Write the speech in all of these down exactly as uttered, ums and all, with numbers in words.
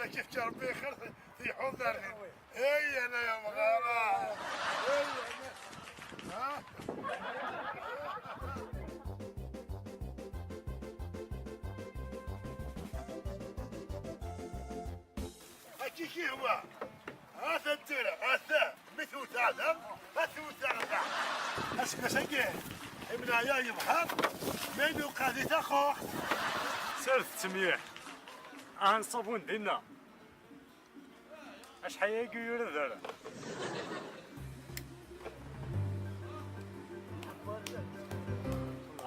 Kif ǧarbi xir tiḥuḍ ar din. Ay, ana ya mɣara. Ay, ana. Ha? Akka i k-ihwa. Ha-t-an tura, ha-t-an. Mi tewteɣ da, ad tewteɣ da. Aseggas-agi, imneɛ-yaɣ yebḥer, mi nuqeɛ di taxuxt. Serdet mliḥ. Aha nṣabun dinna. Acḥal-agi ur yura d ara.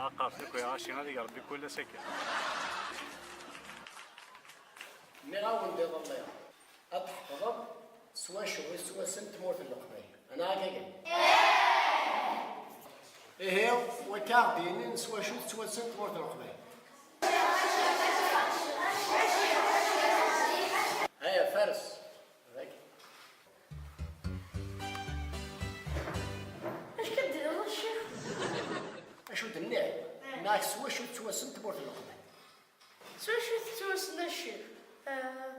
Aqerf akk iɣaci ad ig Rebbi kul ass akka. Nniɣ-awen-d iḍelli, ad tḥefḍem s wacu i tettwassen tmurt n Leqbayel. Anaɣ akka kan? Ihi, wakka ad d-yinin s wacu tettwassen tmurt n Leqbayel. Aya, fares. Dagi. Acu d-tenniḍ a ccix? Acu d-nniɣ? Nniɣ-ak s wacu tettwassen tmurt n Leqbayel. S wacu tettwassen a ccix? Eh,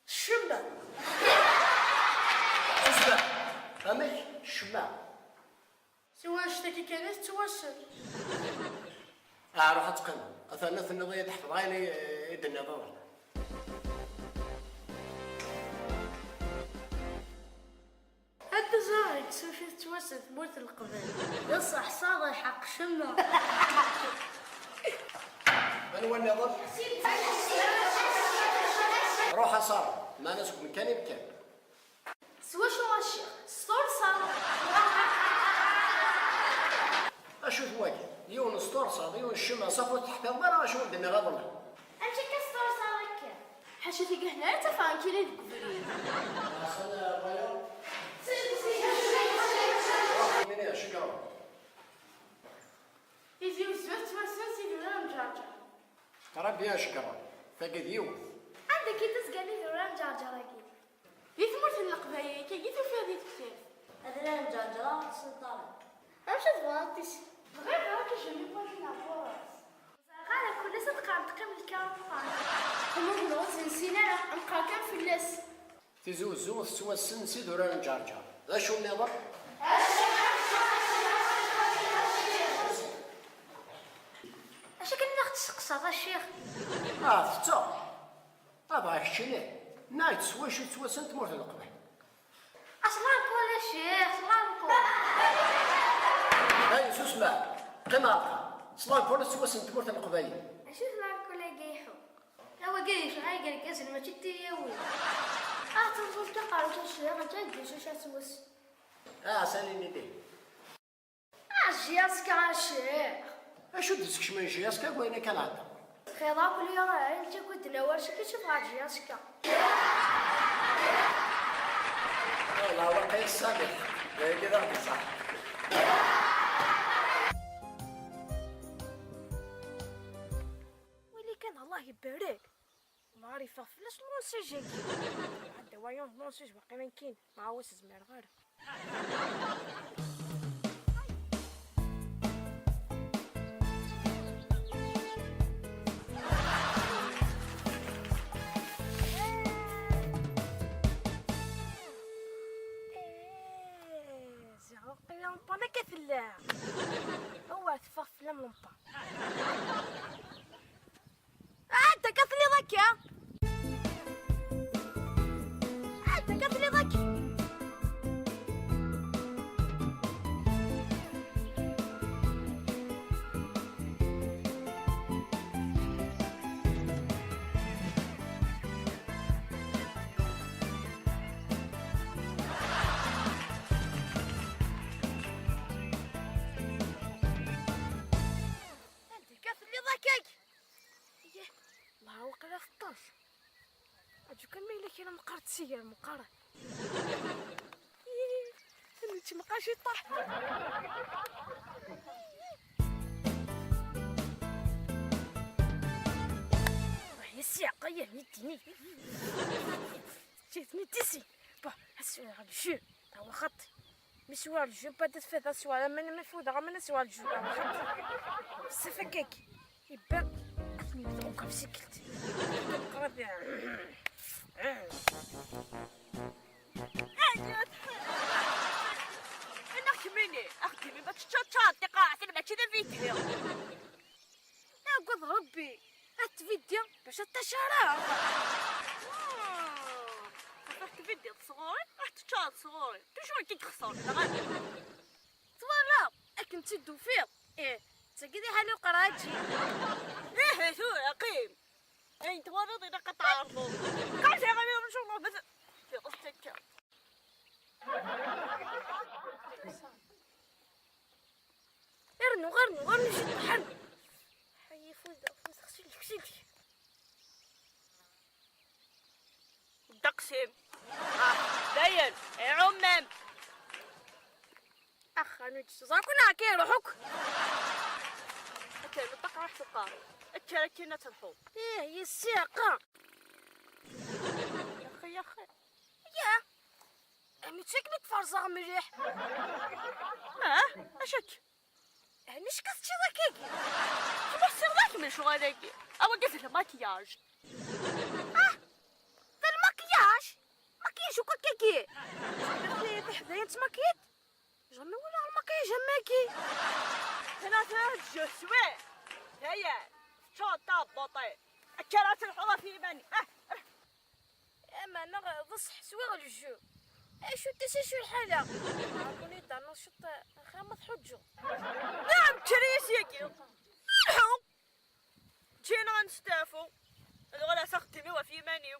s ccemma. Susem! Amek? Ccemma. S wanect-agi kan i tettwassen. Ah, ruḥ ad teqqimeḍ. Atan ad tenniḍ-iyi-d ḥefḍeɣ ayen i, i d-tenniḍ iḍelli. Anta ẓriɣ deg s wacu tettwassen tmurt n Leqbayel. D ṣṣeḥ, ṣṣaḍ lḥeqq, ccemma. Anwa nniḍen? Ruḥ a Ṣara, meɛna seg umkan i nekkan. S wacu a ccix? S turṣa. Acu-t wagi? Yiwen s turṣa, yiwen s ccemma, safi ur teḥfiḍeḍ ara acu i d-nniɣ iḍelli. Amek akka s turṣa akka? Ḥaca tigehna ara tafeɣ nekkini deg ubrid. Ḥasan, eh, Raya? Ini, acu yeḍran? Tizi Uzzu tettwassen s idurar n Ǧerǧer. Très bien, cekran. Tagi d yiwet. Anda akka i d-zgan idurar n Ǧerǧer-agi? Di tmurt n Leqbayel, akka i tufiḍ di teftirt. Adrar n Ǧerǧer, ur ɣ-tessineḍ ara. Amek i tebɣiḍ ad t-tissneḍ? Bɣiɣ ad k-jjem i wakken ad ɣur-s. Ur ẓriɣ ara, kul ass ad teqqareḍ teqqim lkaṛ uṭṭan. Tamurt-nneɣ ur tt-nessin ara, neqqar kan fell-as. Tizi Uzzu tettwassen s idurar n Ǧerǧer. D acu nniḍen? Acu akken i ɣ-d-tesseqsaḍ, a ccix? Ah, tetteɣ. Ah, bɣa keččini. Nniɣ-ak s wacu tettwassen tmurt n Leqbayel. Aslanku, a ccix, aslanku. Hey, susem! Qqim ar ṭṭaq. Aslanku tettwassen tmurt n Leqbayel. Acu d aslanku-agi iḥu? Awagi yecɣal deg irgazen, mačči d tiyawin. Ah, tenẓul kan qqaren kan ccix, mačči d ccix ad twassen. Ah, salini-d. Ah, J S K a ccix! Acu d-teskecmen J S K deg wayen akka nɛedda? Xir akk liɣ ayen tt-akk d-nawer s kečč tebɣa J S K. Wala, waqil tesɛam lḥeqq. D ayagi d aɣ-d-iṣaḥ. Wali kan, Allah ibarek. Nahar yeffeɣ fell-as lansij-agi. Ɛedda wayeḍ lansij, waqila nekkini. Ma ur s-zmireɣ ara. Eh, ziɣ waqila lampan akka tella. Awer teffeɣ fell-am lampan. Anta ka telliḍ akka? Anta ka telliḍ akka? Anda ka telliḍ akkagi? Yah, la waqila teṭṭes. Aǧu kan ma yella kra meqqar tsigar meqqar. Ih, nečč meqqar ciṭṭaḥ. Ruḥ ya ssiɛqa ya nitini. Ǧǧet-iyi-d ici. Bon, ad swiɣ le jus. Tawaxat. Mi swiɣ le jus, pas de fête, ad swiɣ aman, ma fudeɣ aman, ad swiɣ le jus. Tawaxat. Safakak. Iban. Ad ten-yewwet akk ɣef tikkelt. Qrib. Ayen ad tḥal. Anaɣ kemmini, axeddim-im ad teččaččaḍ tiqaɛtin mačči d avidyu. Agad Rebbi, ad tviddi bac ad tacaraḍ. Xaṭer tviddiḍ sɣur-i, ad teččaḍ sɣur-i. Tucu i k-ixṣer, neɣ ala? Twalaḍ akken tt-id-tufiḍ? Ih, d tagi di ḥal uqraǧi. Ih, tura qim. Ayen twalaḍ ilaq ad tɛerḍeḍ. Qal ziɣ a mmi, in ca Allah, bas. Tiɣest akka. Rnu, rnu, rnu ciṭṭaḥ, rnu. Ḥay, fud, fud, xsil, xsil. Ddeqs-im. Ah, dayen, iɛummam. Ax, anu ǧǧet, ẓer kun akka iruḥ akk. Akka, neṭṭaq ruḥ s uqerru. Akka, akka, ad terḥuḍ. Ih, yessiɛqa. Yaxi, yaxi. Ya. Ami tt-akken i tferẓeɣ mliḥ. Ah, acu akka? Ɛni acu akka teččiḍ akkagi? Kemm ur tessineḍ ara kemm lecɣal-agi. Awagi d lmakiyaž. Ah! D lmakiyaž? Makiyaž akk akkagi? Tiḥdayin ttmakiyen? Jamais walaɣ lmakiyaž am wagi. Tella tella je suis. Dayen, teččuṛ tabbuṭ-im. Akka ara telḥuḍ ɣef yiman-im. Ah! Ama neɣ d ṣṣeḥ swiɣ lejju. Acu tis acu lḥala? Ɛerḍen-iyi-d rnuḍ ciṭ, axir ma tḥuǧǧeḍ. Naɛam, kker-iyi syagi. Lḥu! Ǧǧiɣ-aneɣ ad nesteɛfu. Ad uɣaleɣ s axeddim-iw ɣef yiman-iw.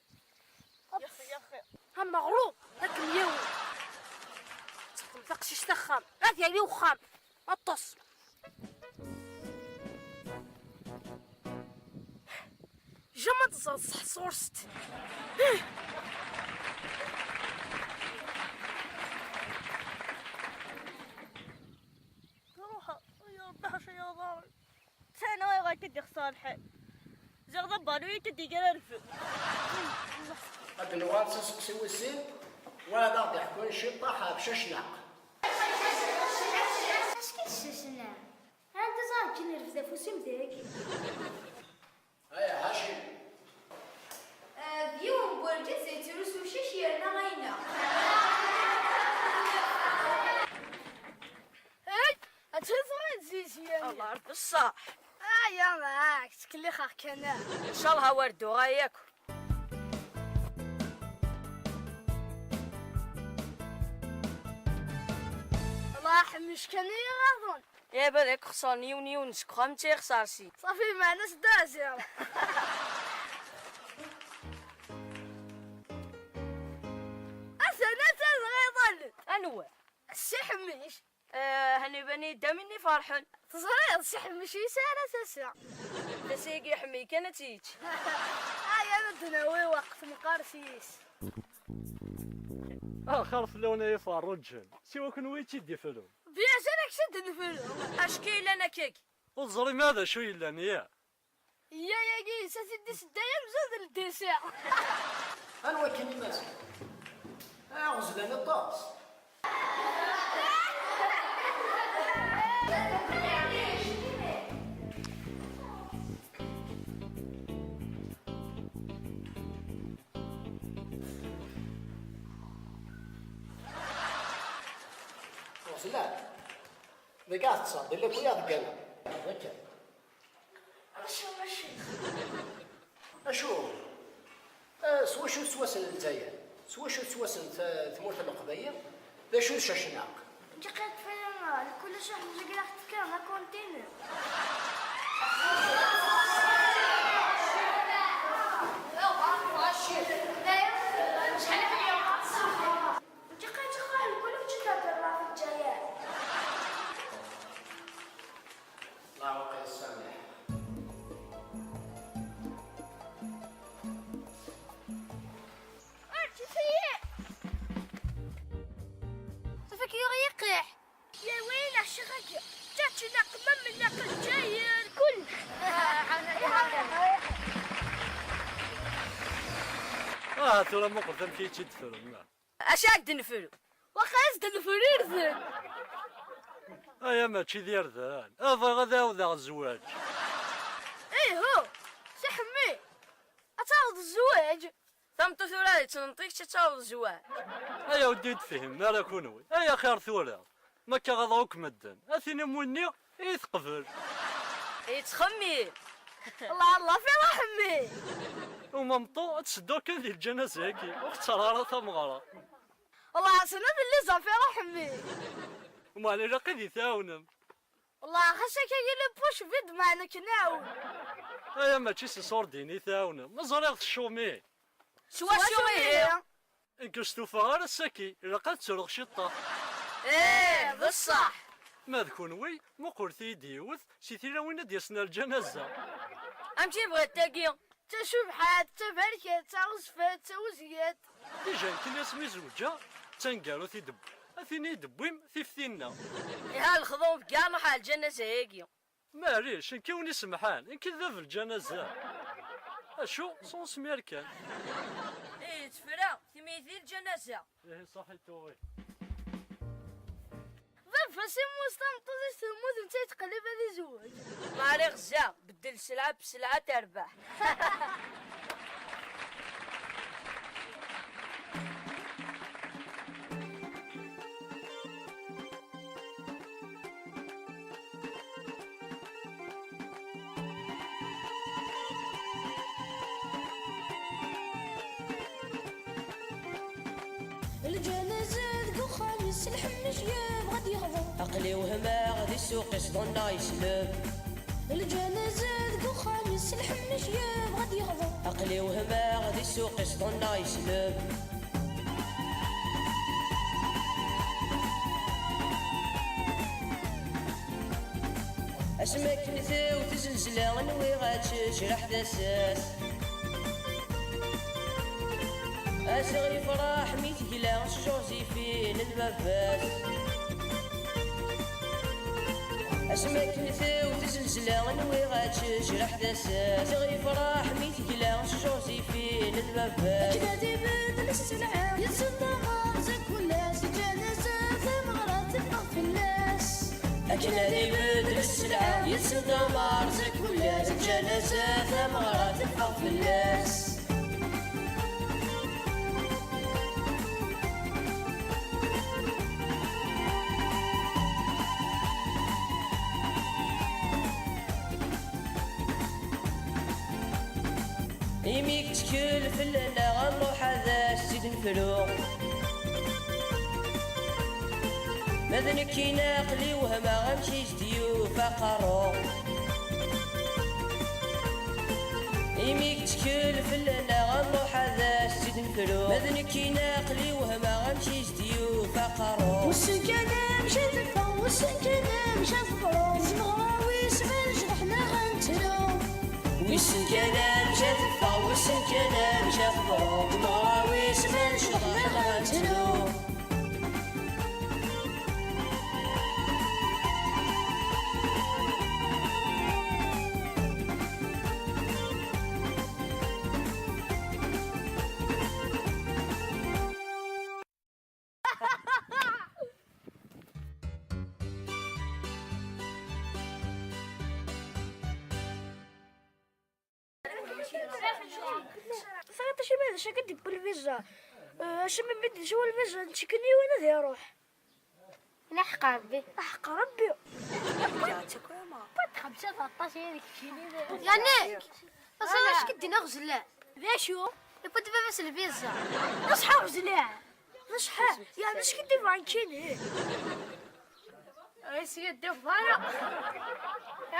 Yaxi, yaxi. Ha meɣlub, ad kem-yawi. Teṭṭem taqcict axxam, ad yali uxxam. Aṭṭes. Jamais ad teẓreḍ ṣṣeḥ sɣur-s. Ruḥ, ya Ṛebbi, ḥaca ya ḍari. Sani ayɣer akka d-ixṣer lḥal? Ziɣ d abalu i k-id-iger rrfed. Ad d-nuɣal s useqsi wis sin, wa ad aɣ-d-iḥkun ciṭṭaḥ ɣef Cacnaq. Acki d Cacnaq? Anda ẓer akken irfed afus-im dagi? Aya, Hacim. D yiwen n wergaz yettrusu cic yerna ɣayna. Hey, ad tezreḍ zizi. Alar d ṣṣeḥ. Aya, maɛak, ttkellixeɣ kan. Ncallah a wer d-uɣaleɣ akk. Allah ḥmec kan i iɣaḍen. Yaba ad ak-xeṣren yiwen yiwen seg uxxam, d tixṣarsin. Ṣafi, meɛna s ddaɛziɣ. Atan, atan, dɣa iḍallen. Anwa? Si Ḥemmic. Ah, haniban i dda min iferḥen. Teẓriḍ, Si Ḥemmic yesɛa ara tasa. Tasa-agi iḥemmel kan ad tt-yečč. Ay, ad d-nawi weqt meqqar s yis. Axir fell-awen ay iferruǧen, siwa kenwi i tt-id-iflun. Bien sûr, ak-tt-id-neflu. Acki yellan akkagi. Ur teẓrim ara d acu yellan, ya? Yya-agi, s ad t-id-isedday amzun d ldisa. Anwa akken i Maziɣ? Aɣezlan aṭas. Ɣezlan. Deg ad teṭṭseḍ, di lakul ad gganeɣ. Akka. Acu, acu? Acu? Eh, s wacu tettwassen Lezzayer? S wacu tettwassen t-, tmurt n Leqbayel? D acu d Cacnaq? Ǧiqet faya, kullec aḥmej i la tekker, la continue. Ǧiqet xal, kullec la tekker, la tekker. Lɛewq yessamiḥ. Ur tt-iyi! Tafak yuɣ yiqiḥ. Yawi neḥciɣ-agi. Ttačen aqmam n aqejjay, kullec. Ah, tura muqlet amek i tt-id-tefrem. Acu ad d-nefru? Waxa ad d-nefru irden. Aya mačči d irden. A bɣiɣ ad ɛawdeɣ zzwaǧ. Ihu, Si Ḥemmi, ad taɣeḍ zzwaǧ? Tameṭṭut ur ara yettmenṭi, kečč ad taweḍ zwaǧ. Aya ur d-iyi-d-tefhim ara kunwi. Ay axir tura, ma akka ɣaḍeɣ akk medden, a tinim winni i teqbel. Yettxemmim. Allah, Allah, fi ṛaḥmi. Umameṭṭu ad tsedduɣ kan di lǧanaza-agi, ur ɣ-ttarra ara tameɣra. Allah, ḥsen ad lli zafi ṛaḥmi. Umeɛna ilaq ad yi-tɛawnem. Wallah, xas akka yili puc vide, meɛna ad k-nɛawen. Aya mačči s iṣurdiyen i tɛawnem, ma ẓriɣ tecumi. S wacu ihi? Nekk ur stufaɣ ara ass-agi, ilaq ad ttruɣ ciṭṭaḥ. Ih, d ṣṣeḥ. Ma d kunwi, muqlet-iyi-d yiwet si tilawin ad d-yasen ar lǧanaza. Amek i bɣiḍ tagi? D tacebḥant, d taberkant, d taɣezfant, d tawezlant. Déjà nekkini asmi zewǧeɣ, d taneggarut i d-wwiɣ. A tin i d-tewwim tif tinna. Iha lexḍub gar ruḥ ar lǧanaza-agi. Maɛlic, nekk i wen-isemḥan, nekk i d bab lǧanaza. Acu, s usmir kan. Ih, tefra, timi di lǧanaza. Ihi ṣaḥit tuɣi. Baba-s immut, tameṭṭut-is temmut, netta yettqellib ad izewweǧ. Maɛlic, ɣza, beddel sselɛa besselɛa terbeḥ. Lǧanaza deg uxxam-is, lḥemmic yebɣa ad yeɣḍu. Aql-i wehmeɣ di ssuq-is, ḍunneɣ yesleb. Lǧanaza deg uxxam-is, lḥemmic yebɣa ad yeɣḍu. Aql-i wehmeɣ di ssuq-is, ḍunneɣ yesleb. Asmi akken tewwet zzelzla, nwiɣ ad tejreḥ tasa-s. Ass-a yefreḥ mi tegla s Joséphine n baba-s. Asmi akken tewwet zzelzla, nwiɣ ad tejreḥ tasa-s. Ass-a yefreḥ mi tegla s Joséphine n baba-s. Akken ad ibeddel sselɛa, yettendamar zdat kul ass, lǧanaza tameɣra teffeɣ fell-as. Akken ad ibeddel sselɛa, yettendamar zdat kul ass, lǧanaza tameɣra teffeɣ fell-as. Imi yettkel fell-aneɣ, ad nruḥ ad as-tt-id-nefru. Ma d nekkini aql-i wehmeɣ amek i s-d-yufa aqerru. Imi yettkel fell-aneɣ, ad nruḥ ad as-tt-id-nefru. Ma d nekkini aql-i wehmeɣ amek i s-d-yufa aqerru. Wissen kan amek ad teffeɣ, wissen kan amek ad teḍru. Di tmeɣra wis ma necḍeḥ neɣ ad nettru. Wissen kan amek ad teffeɣ, wissen kan amek ad teḍru. Di tmeɣra wis ma necḍeḥ neɣ ad nettru. Ẓriɣ acimi d acu akka d-yewwi lviza. Eh, acimi mi d-yeswa lviza, nettkel yiwen ad iruḥ. Lḥeqq Rebbi. Lḥeqq Rebbi. Txemsa aṭas ay deg keččini. Yannick, teẓriḍ acu k-d-yenna uɣezlan? D acu? Yewwi-d baba-s lviza. D aṣeḥḥa uɣezlan. D aṣeḥḥa. Yeɛni acu k-d-yebɣa nekkini? Ay, sya d-ibeḍ ara.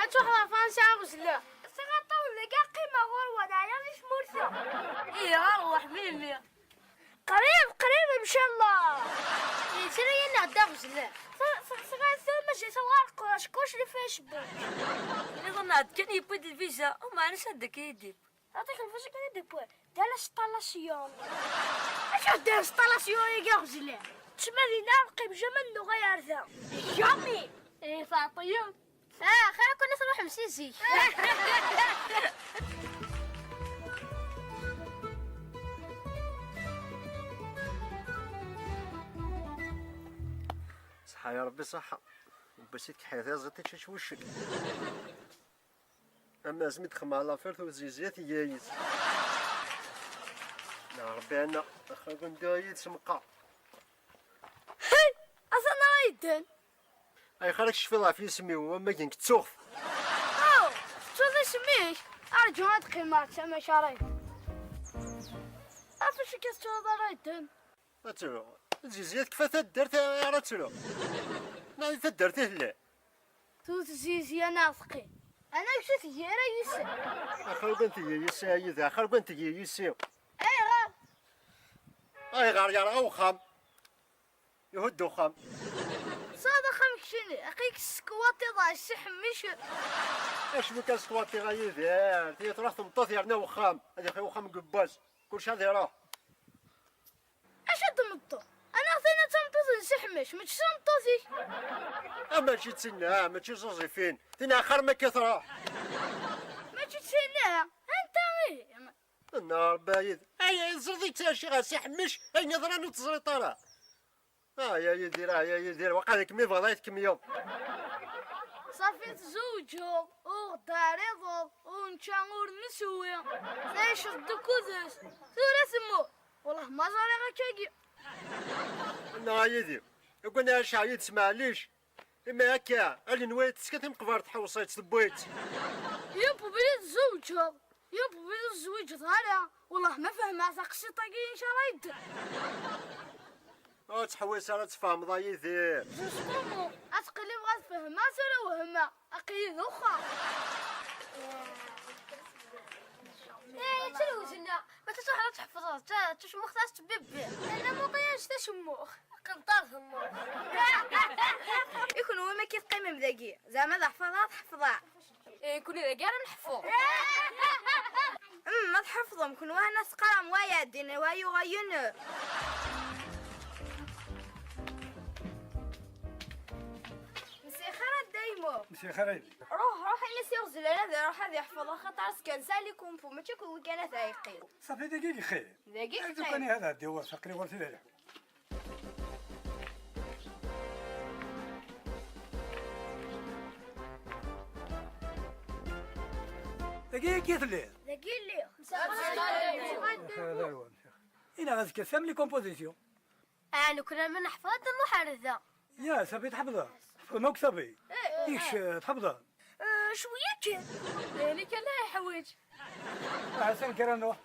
Ad truḥeḍ ɣer Fransa a uɣezlan. Sɣaṭ-awen deg aqqimeɣ ɣur-wen, ɛyiɣ di tmurt-a. Ihi, ṛwaḥ melmi? Qrib, qrib, ncallah. Yettili-yi-d aɣezlan. Sɣiɣ tura mazal ɣer qrac, kullec di Facebook. Nniḍen-aɣ-d kan yewwi-d lviza, umeɛna s anda akka i d-yewwi? Ɛṭik lviza kan i d-yewwi. D l'installation. Acu d l'installation-agi aɣezlan? Ttma dinna qqim jamais nuɣal ar da. Jamais. Eh, teɛṭiyeḍ. Ah, xir akk-nni truḥem si zik. Ṣṣeḥḥa ya Rebbi, ṣṣeḥḥa. Bas i tkeḥḥiḍ yaẓiṭ ičča-tt wuccen. Ama asmi d-xemmeɣ l'affaire tuzizit, tga-yi-tt. Ṛebbi ɛna, axir anda yid-s meqqar. Hey! Atan ara yedden. Ayɣer ad k-tecfiḍ ɣef yisem-iw, am akken kettuɣ-t? Oh! Tettuḍ isem-ik? Arǧu ad qqimeɣ d tama-k ara yedden. Ɣef acu akka tettuḍ ara yedden? Ad tru. Zizya tekfa taddart ara tru. Neɣ di taddart i telliḍ? Tut zizya neɣ teqqim. Ana kečč tgi ara yis-i. Axir ugan tgi yis-i a yid-i, axir ugan tgi yis-i. Ayɣer? Ayɣer yerɣa uxxam? Ihudd uxxam. Tesɛiḍ axxam keččini, aql-ik teskwaṭiḍ ɣer Si Ḥemmic. Acimi kan skwaṭiɣ a Yidir? Tili truḥ tmeṭṭut yerna uxxam. Ad ixi uxxam deg wass. Kullec ad iruḥ. Acu d tmeṭṭut? Anaɣ tin d tameṭṭut n Si Ḥemmic, mačči d tameṭṭut-ik? Ah, mačči d tinna, mačči d Joséphine. Tinna axir ma akka truḥ. Mačči d tinna? Anta ihi? Nna Rebbi a Yidir. Ay, ay, teẓriḍ i ttɛici ɣer Si Ḥemmic, ayen yeḍran ur teẓriḍ ara. Ay, a Yidir, ay, a Yidir, waqila d kemm i bɣiɣ ad kem-yeḍ. Ṣafi tzewǧeḍ, ur ɣ-d-terriḍeḍ, ur nečča ur neswi. Tɛiceḍ deg udem, tura temmut. Wellah ma ẓriɣ akkagi. Nna a Yidir, akken ɛiceɣ yid-s, maɛlic. Imi akka, alin wa teska timqbart tḥewṣ-itt tewwi-tt. Yupbri tzewǧeḍ, yupbri ur tezwiǧeḍ ara. Wellah ma fehmeɣ taqsiṭ-agi incallah yedden. Ur ttḥewwis ara ad tfehmeḍ a Yidir. Justement, ad tqilib ɣer tfehmeḍ ara wehmeɣ. Aql-i d uxxam. Eh, ttruẓ-nneɣ. Ma ttuḥeḍ ad tḥefḍeḍ, ttacmuxt-as tbibbi. Ala muqi annect acemmux. Qenṭar d mmuɣ. I kunwi ma ki teqqimem dagi? Zeɛma d aḥfaḍ ad ḥefḍeɣ. Eh, kuni dagi ara nḥefḍ. Mm, ma tḥefḍem, kunwi hana teqqarem waya, din wayu ɣayun. Msixir a daymu. Msixir a yelli. Ruḥ, ruḥ, ini si Uɣezlan ad iruḥ ad iḥfeḍ, axaṭer skan sali kumpu, mačči kunwi kan ad yeqqim. Ṣafi dagi i yeqqim. Dagi i yeqqim. Azukan i hada ddiwa, aql-i ɣur tilala. Dagi i telliḍ? Dagi i lliɣ. Ina azekka sam les compositions. Ah, nekkni ma neḥfeḍ ad nruḥ ar da. Ya, safi tḥefḍeḍ. Tḥefḍem akk safi. Ikc, tḥefḍeḍ. Eh, cwiya kan. Dalik ala yeḥwaǧ. Ḥasan kra nruḥ.